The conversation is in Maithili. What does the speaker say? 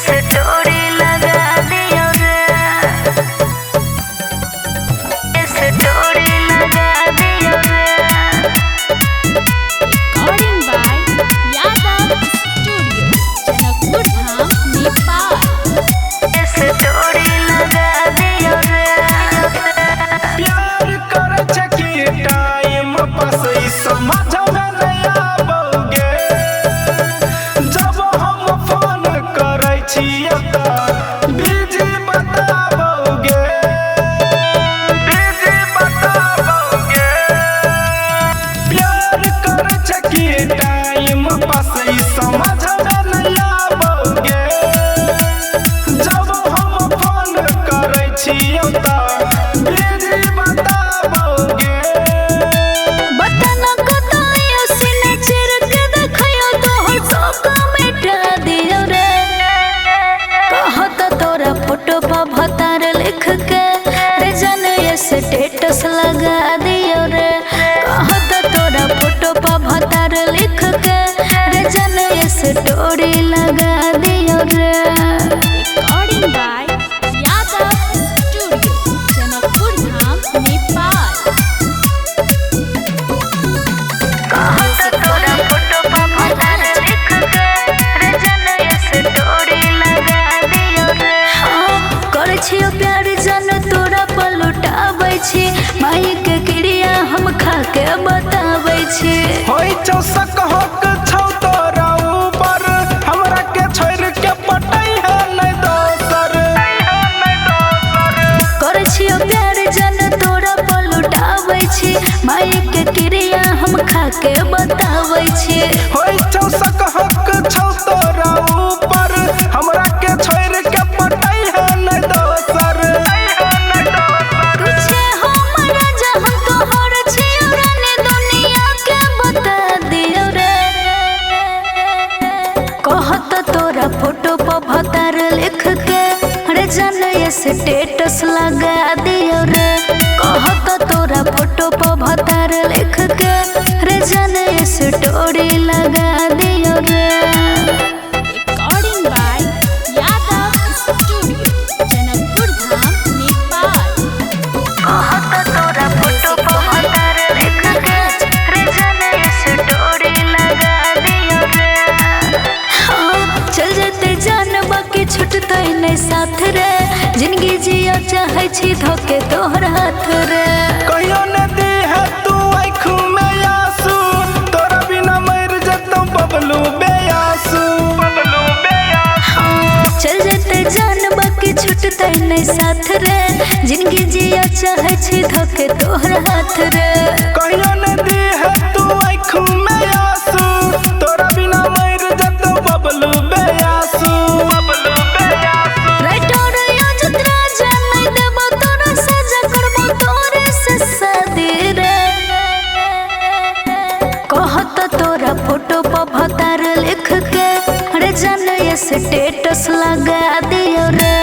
स्टोरी लगा दियो रे, स्टोरी लगा दियो रे। Recording by Yadav Studio, Janakpur Dham, Nepal. Story लगा दियो रे। प्यार कर छकी टाइम पास ई समझ में नहीं आबौगे। जब हम फोन करै छियै त बिजी बताबौगे, बिजी बताबौगे। प्यार कर छकी टाइम पास ई समझ में नहीं आबौगे। जब हम फोन करै छियै त बिजी बताबौगे। बतना कतयो सीने चिर के देखयो तोहर शोक मिटा दियो रे। कहत तोरा फोटो पर भतार लिख के रे जन ये स्टेटस लगा दियो रे। कहत तोरा फोटो पर भतार लिख के रे जन ये स्टोरी लगा दियो रे। Recording by Yadav Studio, Janakpur Dham, Nepal. कहत तोरा फोटो पर भतार लिख के रे जन ये स्टोरी लगा दियो रे। हाँ, करै छियो प्यार जन तोरा पलुटाबै छी, माई के क्रिया हम खा के बताबै छी। होइ छौ सकहक छौ तोरा ऊपर, हमरा के छोड़ि के पटै है नै दोसर। करै छियो प्यार जन तोरा पलुटाबै छी, माई के क्रिया हम खा के बताबै छी। होइ छौ सकहक छौ तोरा ऊपर, हमरा के छोड़ि के पटै है नै दोसर। तू छे हमर राजा हम तोहर छियौ रानी, दुनिया के बता दियौ रे। कहत तोरा फोटो पर भतार लिख के रे जन ये स्टेटस लगा दियौ रे। कहत तोरा फोटो पर भतार लिख के रे जन ये स्टोरी लगा दियौ रे। Recording by Yadav Studio, Janakpur Dham, Nepal. कहत तोरा फोटो पर भतार लिख के रे जन ये स्टोरी लगा दियो रे। हाँ, चल जेतै जान बाकी छुटतै नै साथ रे, जिंदगी जियो चाहै छी धोके तोहर हाथ रे। कहियो ने दी है तू आँख में आंसू, तोरा बिना मरि जेतौ बबलू बेआसू। बबलू बेआसू। चल जेतै जान बाकी छुटतै नै साथ रे, जिंदगी जियो चाहै छी धोके तोहर हाथ रे। कहियो ने दी है तू आँख में आंसू, तोरा बिना मरि जेतौ बबलू बेआसू। बबलू बेआसू। राइटर अजित राजा नै देबो तोरा सजा, करबो तोरे से शादी रे। कहत तोरा फोटो पर भतार लिख के रे जन ये स्टेटस लगा दियो रे।